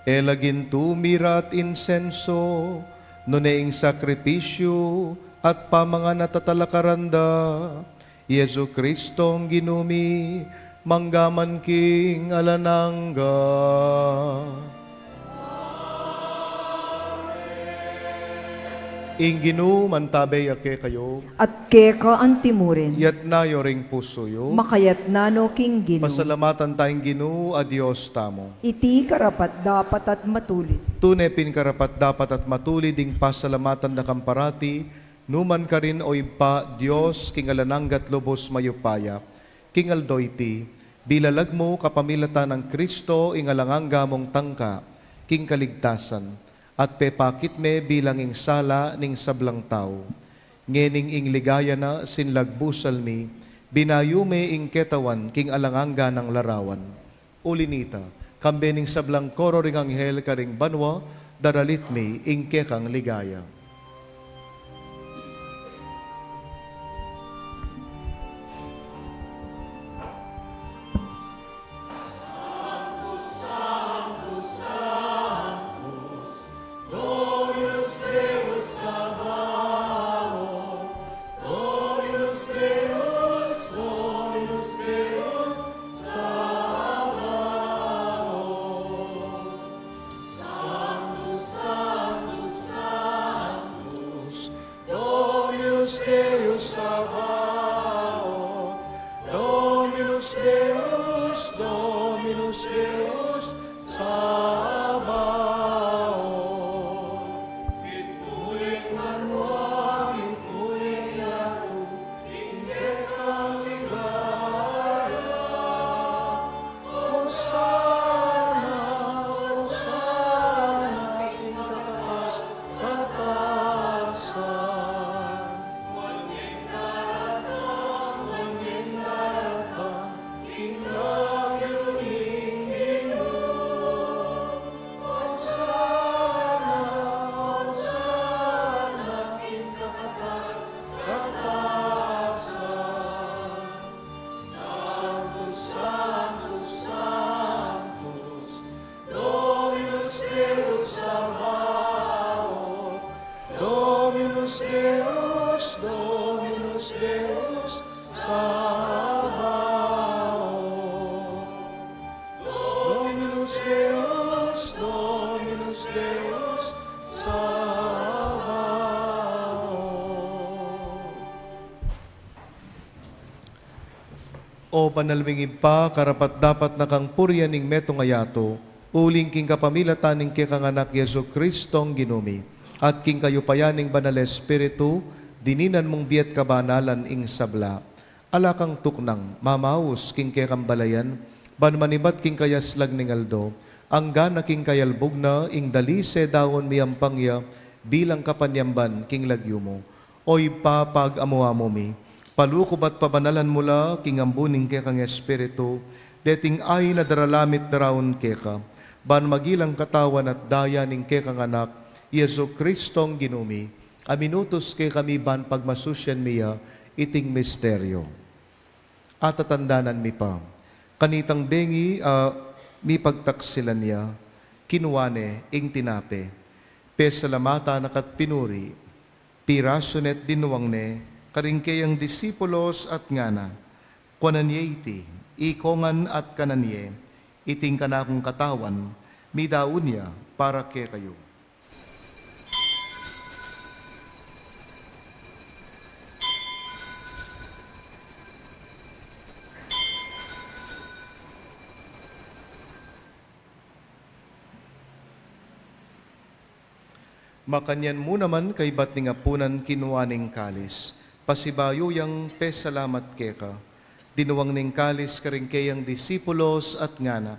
e la gintu, mira at insenso, nune ing sakripisyu at pamanganat a talakaran da, Jesu-Cristong Ginu mi, mangga man king alang angga. Ing Ginu mantabe ya kekayu. At keka antimurin. Yatna yu ring pusu yu. Makayatna no king Ginu. Pasalamatan ta ing Ginu a Dios tamu. Iti karapat-dapat at matulid. Tune pin karapat-dapat at matulid ing pasalamatan da kang parati, nu man karin, o Ibpa, Dios king alang angga at lubos mayupaya. King aldo iti, bilalag mu kapamilatan nang Cristo ing alang angga mung tangka king kaligtasan, at pepakit me bilang ing sala ning sablang tau. Ngening ing ligaya na sinlagbu salmi, binayu me ing ketawan king alang angga nang larawan. Uli nita, kambe ning sablang koro ring anghel karing banua, daralit mi ing kekang ligaya. Dominus Deus Sabaoth, Dominus Deus, Dominus Deus Sabaoth. Sanctus, Sanctus, Sanctus, Dominus Deus Sabaoth, Dominus Deus, Dominus Deus Sabaoth. Mitmu ing banua, mitmu ing yatu, ing kekang ligaya. Hosana, Hosana king kataas-taasan. Manyeng daratang, manyeng daratang king lagyu ning Ginu. Hosana, Hosana king kataas-taasan. Sanctus, Sanctus, Sanctus, Dominus Deus Sabaoth, Dominus Deus, Dominus Deus Sabaoth. Dominus Deus, Dominus Deus Sabaoth. O banal ming Ibpa, karapat-dapat na kang purian ing metung a yatu, uling king kapamilatan ning kekang Anak Jesu-Cristong Ginu mi, at king kayupayan ning Banal Espiritu, dininan mung bie at kabanalan ing sabla. Ala kang tuknang mamaus king kekang balayan, ban manibat king kayaslag ning aldo, anggana king kayalbug na ing dalise daun miyampang ya bilang kapanyamban king lagyu mu. O Ibpa, pag-amu-amu mi, palukub at pabanalan mu la king ambun ning kekang Espiritu deting ain a daralamit daraun keka, ban magilang katawan at daya ning kekang Anak, Jesu-Cristong Ginu mi, a minutus kekami ban pagmasusian mi ya iting misteryo. Atatandanan mi pa, kanitang bengi a mipagtaksilan ya, kinua ne ing tinape, pesalamatan na ka't pinuri, pirasu ne't dinwang ne karing keyang disipulos at ngana: Kuanan ye iti, Ikongan at kanan ye, iting kanakung katawan, midaun ya para kekayu. Makanyan mu naman kaybat ning apunan kinua ne ing kalis, pasibayu yang pesalamat keka, dinuang ne ing kalis karing keyang disipulos at ngana: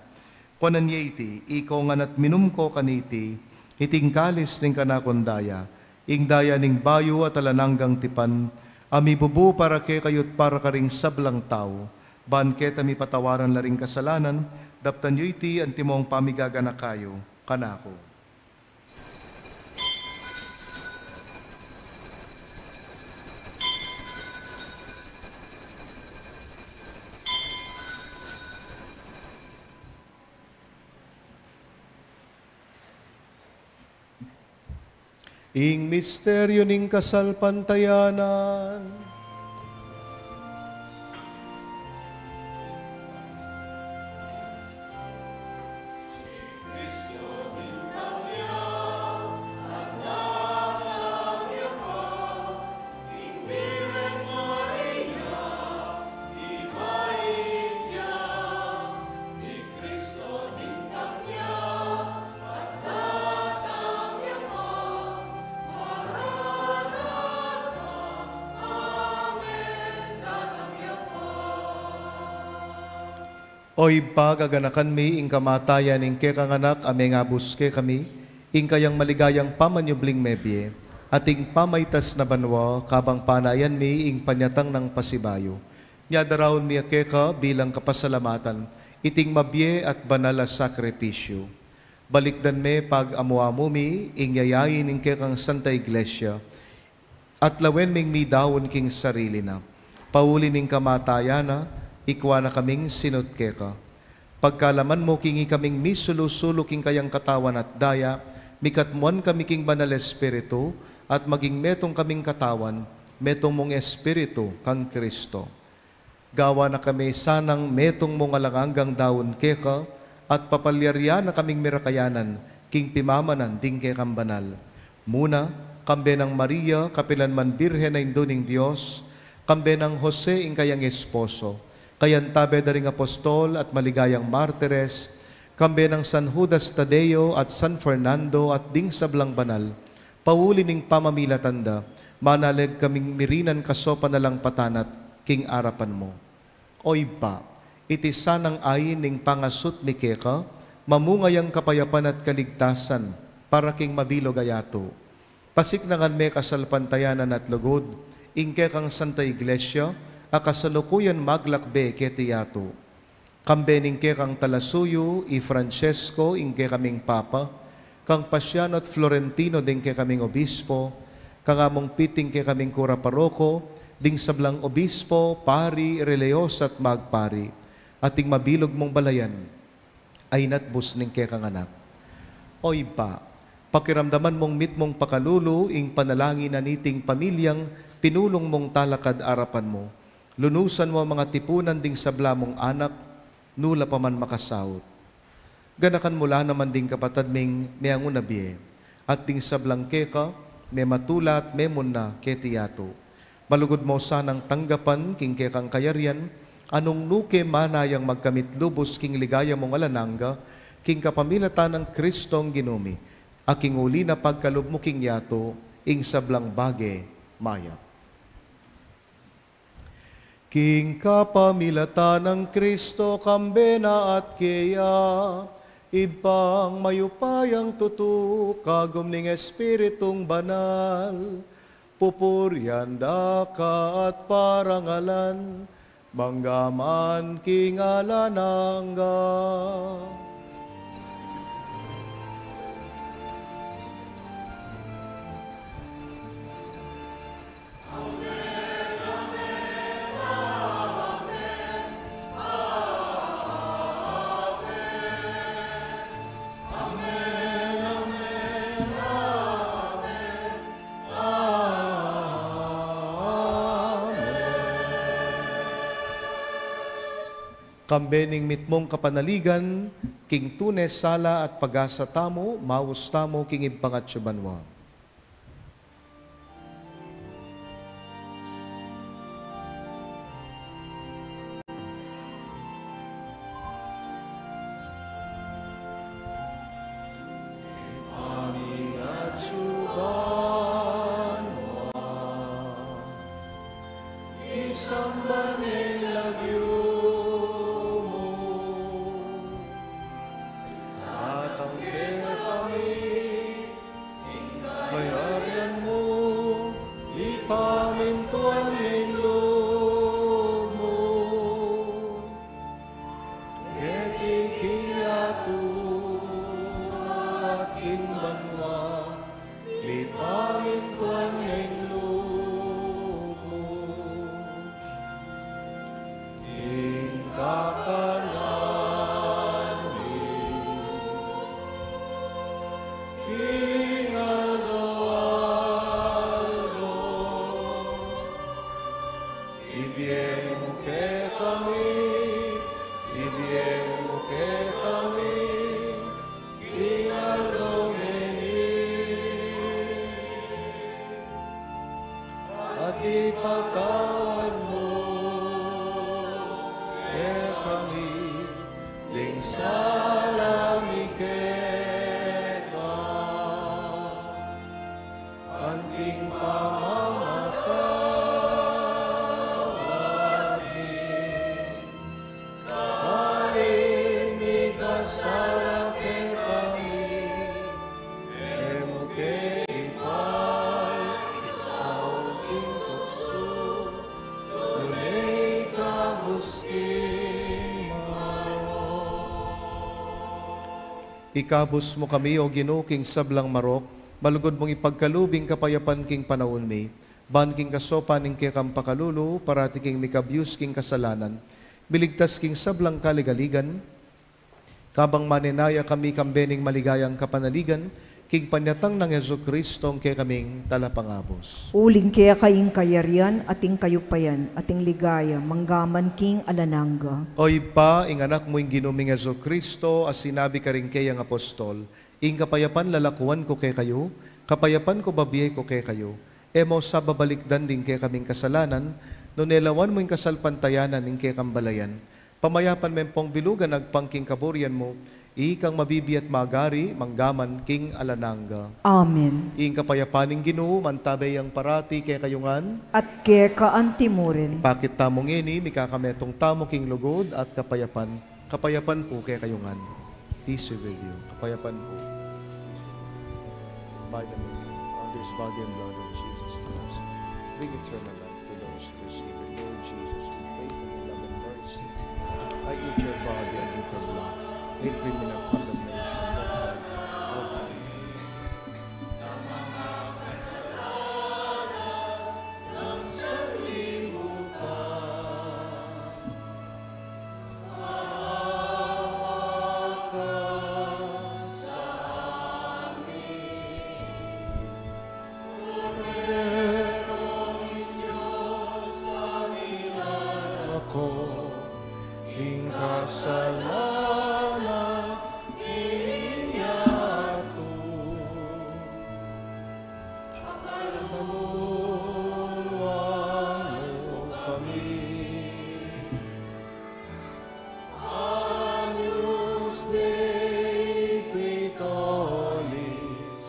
Kuanan ye iti, ikongan at minum ko kaniti, iti ing kalis ning kanakung daya, ing daya ning bayu at alang anggang tipan, a mibubu para kekayu at para karing sablang tau, ban keta mipatawaran la ring kasalanan. Daptan yu iti antimong pamigaganaka yu kanaku. Ing misteryu ning kasalpantayanan. O Ibpa, gaganakan mi ing kamatayan ning kekang Anak a mengabus kekami, ing kayang maligayang pamanyubling mebie, at ing pamaitas na banua, kabang panayan mi ing panyatang nang pasibayu. Nya daraun mi ya keka bilang kapasalamatan iting mabie at banal a sakripisyu. Balikdan me pag-amu-amu mi ing yayain ning kekang Santa Iglesia, at lawen ming midaun king sarili na. Pauli ning kamatayan na, ikua na kaming sinut keka. Pagkalaman mu king ikaming misulu-sulu king kayang katawan at daya, mikatmuan kami king Banal Espiritu, at maging metung kaming katawan, metung mung Espiritu kang Kristo. Gawa na kami sanang metung mung alang anggang daun keka, at papalyarian na kaming mirakayanan king pimamanan ding kekang banal. Muna, kambe nang Maria, kapilan man Birhen a Indu ning Dios, kambe nang Jose ing kayang esposo, kayantabe da ring apostol at maligayang martires, kambe nang San Judas Tadeo at San Fernando at ding sablang banal, pauli ning pamamilatan da, manalig kaming mirinan kasopan na lang patanat king arapan mu. O Ibpa, iti sanang ain ning pangasut mi keka, mamunga yang kapayapan at kaligtasan para king mabilug a yatu. Pasiknangan me kasalpantayanan at lugud ing kekang Santa Iglesia a kasalukuyan maglakbe keti yatu. Kambe ning kekang talasuyu, i Francesco, ing kekaming Papa, kang Pasiano at Florentino ding kekaming obispo, kang Among Piting kekaming kura paroko, ding sablang obispo, pari, relihiyosa at magpari, at ing mabilug mung balayan a inatbus ning kekang Anak. O Ibpa, pakiramdaman mung mitmung pakalulu ing panalangin na niting pamilyang pinulung mung talakad arapan mu. Lunusan mu ang mga tipunan ding sabla mung anak, nu la pa man makasaut. Ganakan mu la naman ding kapatad ming meangu na bie, at ding sablang keka, mematula at memunna keti yatu. Malugud mu sanang tanggapan king kekang kayarian, a nung nu ke manayang magkamit lubus king ligaya mung alang angga, king kapamilatan nang Kristong Ginu mi, a king uli na pagkalub mu king yatu ing sablang bage mayap. King kapamilatan nang Kristo, kambe na at keya, Ibpang mayupayang tutu, kagum ning Espiritung Banal, pupurian da ka at parangalan, mangga man king alang angga. Kambe ning mitmung kapanaligan, king tune sala at pag-asa tamu, maus tamu king Ibpang atsu banua. Isamban ne ing lagyu mu. Datang kekami ing kayarian mu, ipamintuan ne ing lub mu. Keti king yatu at king banua, ipamintuan ne ing lub mu. Ing kakanan mi king aldo-aldo, ibie mu kekami, ibie mu kekami, king aldo ngeni. At ipatawad mu kekami ding sala mi keka, anting pamamatawad mi karing mikasala kekami. E mu ke ipaisaul king tuksu, nune ikabus king marok. Ikabus mu kami, O Ginu, king sablang marok, malugud mung ipagkalub ing kapayapan king panaun mi, ban king kasaupan ning kekang pakalulu, parati kaming mikabyus king kasalanan, miligtas king sablang kaligaligan, kabang manenaya kami kambe ning maligayang kapanaligan, king panyatang nang Jesucristo, ing kekaming Talapangabus. Uling keka ing kayarian, at ing kayupayan, at ing ligaya, mangga man king alang angga. O Ibpa, ing Anak mu, ing Ginu ming Jesucristo, a sinabi karing keyang apostol, Ing kapayapan lalakuan ku kekayu, kapayapan ku babie ku kekayu. E mu sa babalikdan ding kekaming kasalanan, nune lawan mu ing kasalpantayanan ning kekang balayan. Pamayapan me pung bilugan agpang king kaburian mu, ikang mabibie at magari, mangga man king alang angga. Amen. Ing kapayapan ning Ginu, mantabe yang parati kekayu ngan. At keka anti mu rin. Pakit tamu ngeni, mikakametung tamu king lugud at kapayapan. Kapayapan pu kekayu ngan. Peace be with you. Kapayapan pu. By the, on this body and blood of Jesus Christ, bring eternal life to those who receive it. Lord Jesus, with faith and love and mercy, I eat your body and drink your blood. Lead me not into condemnation, but out of Ako ing kasalanan ning yatu. Pakaluluan mu kami. Agnus Dei qui tollis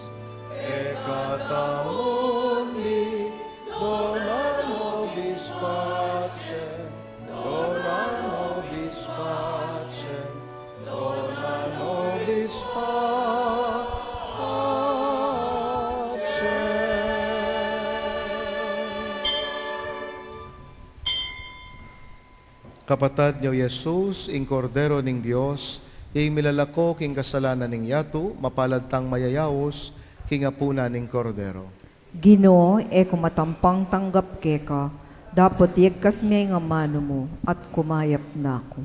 peccata mundi, dona nobis pacem, dona nobis pacem, dona nobis pacem. Kapatad, ini i Jesus, ing Kordero ning Dios, ing milalako king kasalanan ning yatu. Mapalad tang mayayaus king apunan ning Kordero. Ginu, e ku matampang tanggap keka, dapot yegkas me ing amanu mu, at kumayap na ku.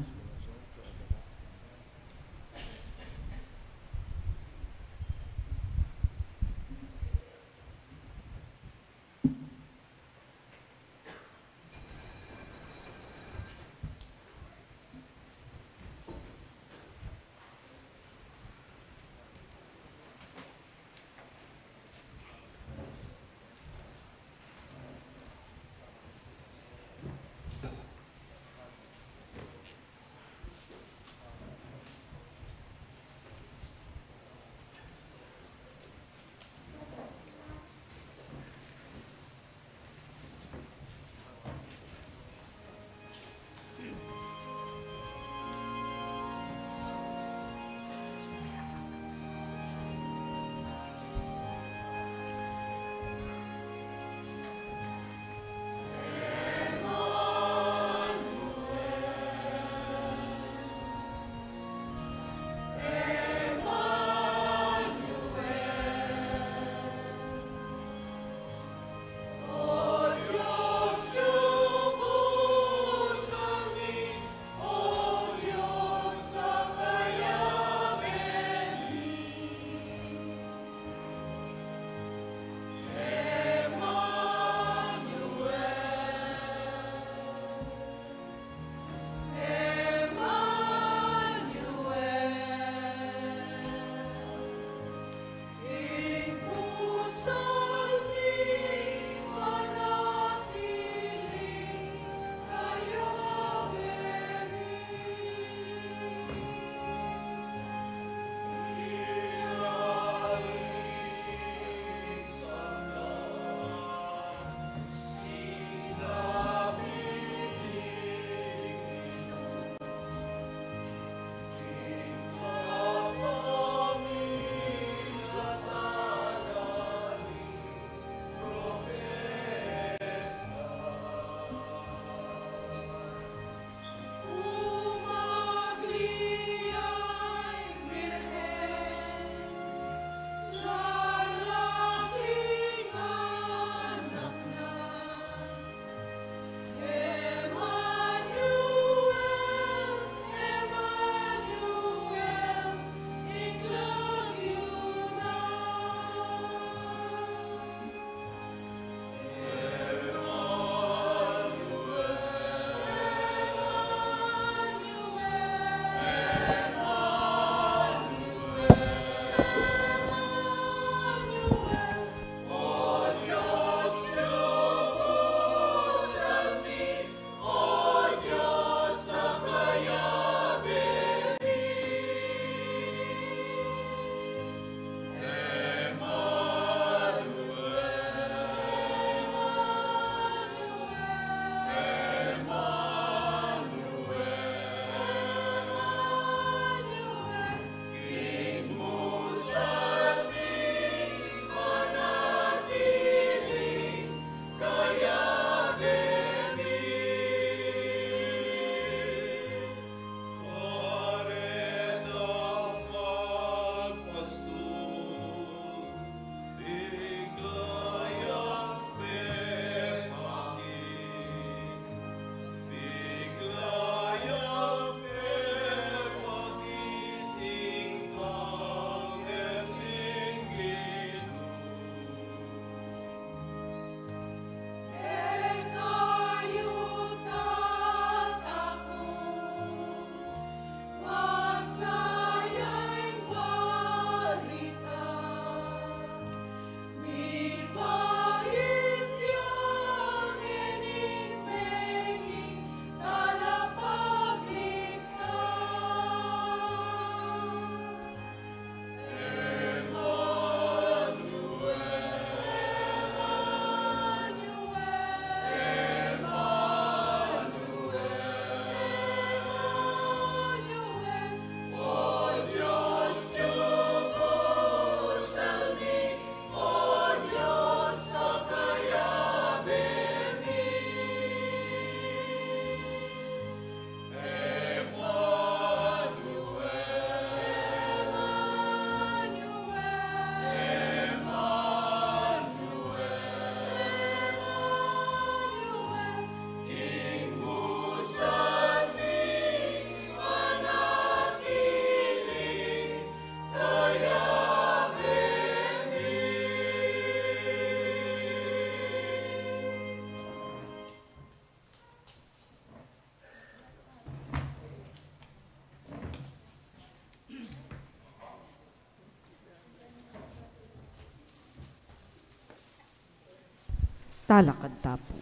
Talakad tamu.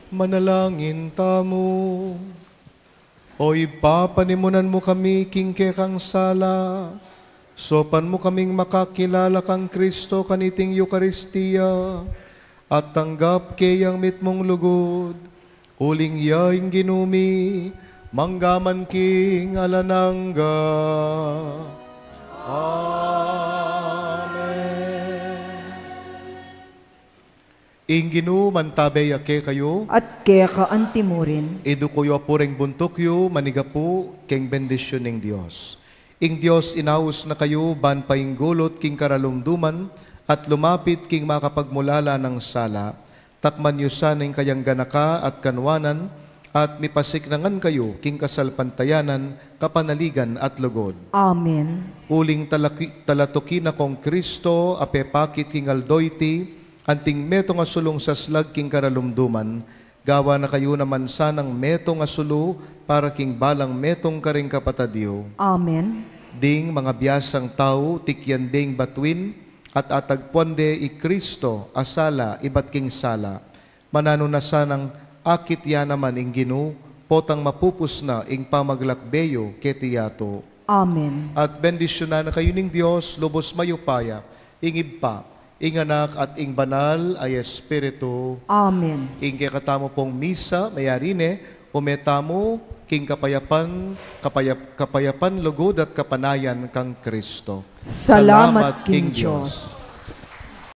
Manalangin tamu. O Ibpa, panimunan mu kami king kekang sala, saupan mu kaming makakilala kang Kristo kaniting Eukaristia, at tanggap keyang mitmung lugud, uling ya ing Ginu mi, mangga man king alang angga. Amen. Ing Ginu mantabe ya kekayu. At keka antimurin. Iduku yu apu ring buntuk yu, manigapu king bendisyun ning Dios. Ing Dios inaus na kayu ban painggulut king karalumduman at lumapit king makapagmulala nang sala. Takman yu sana ing kayang ganaka at kanwanan, at mipasiknangan kayu king kasalpantayanan, kapanaligan at lugud. Amen. Uling talaki-, talatuki na kong Kristo, a pepakit king aldo iti, anting metung a sulung saslag king karalumduman, gawa na kayu naman sanang metung a sulu para king balang metung karing kapatad yu. Amen. Ding mangabiasang tau, tikyan de ing batuin, at atagpuan de i Kristo a sala ibat king sala. Mananu na sanang akit ya naman ing Ginu, potang mapupus na ing pamaglakbe yu keti yatu. Amen. At bendisyunan na kayu ning Dios, lubus mayupaya, ing Ibpa, ing Anak, at ing Banal a Espiritu. Amen. Ing kekatamu pung misa, mayari ne, ume tamu king kapayapan, kapayap-, kapayapan, lugud, at kapanayan kang Kristo. Salamat king Dios.